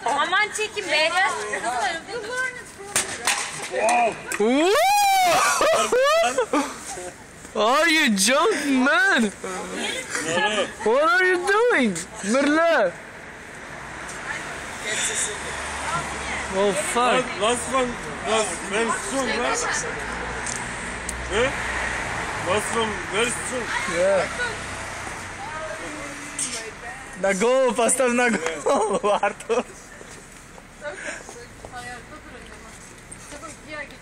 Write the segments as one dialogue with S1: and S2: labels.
S1: Aman çekin be.
S2: Are you joking man? What are you doing? Mırla. Oh fuck.
S3: Was von, was, welches Zung, was? Hä? Was von, welches Zung?
S2: Yeah. На голову поставь на голову, Артур.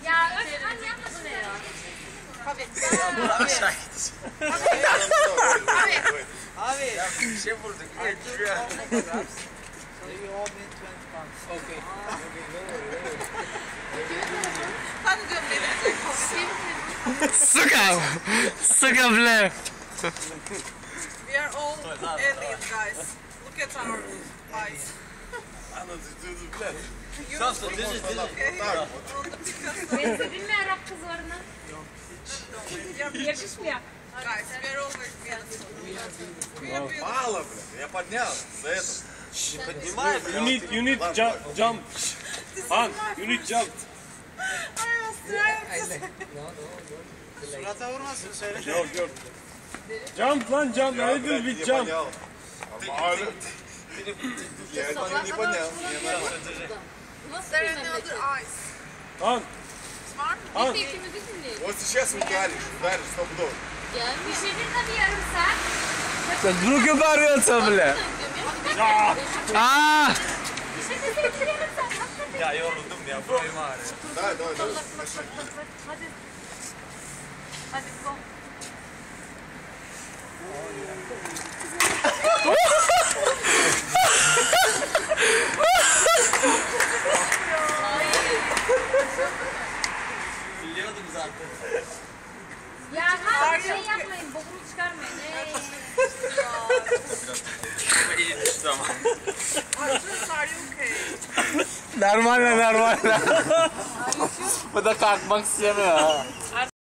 S1: Ya öf anne yapma şunu ya.
S4: Bir şey vurduk.
S2: Сука! Сука, бля!
S5: We are all alien guys. Look at our eyes.
S1: Benzedin mi Arap kızlarına? Yakışmıyor.
S5: Guys, we are all very beautiful. We are beautiful.
S6: Мало, блядь, я поднял за это.
S4: Поднимай,
S3: You need, you need jump, jump. Han, you need jump.
S5: I was trying to
S4: Surata vurmasın söyle.
S3: Yok yok. Jump lan jump, a
S6: Я,
S3: little
S6: блядь,
S3: bit
S6: не
S3: jump.
S6: понял. Мало. Я это не понял.
S5: There are no other eyes.
S3: Han,
S5: Smart?
S3: Han.
S6: Вот сейчас ударишь, ударишь стопудово.
S1: Pişirdin tabii yarım saat.
S2: Руки порвется, бля! А!
S1: Pişirdin tabii yarım saat. Hakikaten.
S4: Ya yoruldum ya. Boyum ağrıyor.
S6: Давай, давай, давай.
S1: Bak bak bak bak bak. Hadi. Hadi go.
S4: Biliyordum zaten.
S1: Ya ha şey yapmayın, bokunu çıkarmayın. Ey.
S4: İyi düştü ama.
S5: Arthur, are you okay?
S2: Нормально, нормально. Bu da kalkmak istemiyor ha.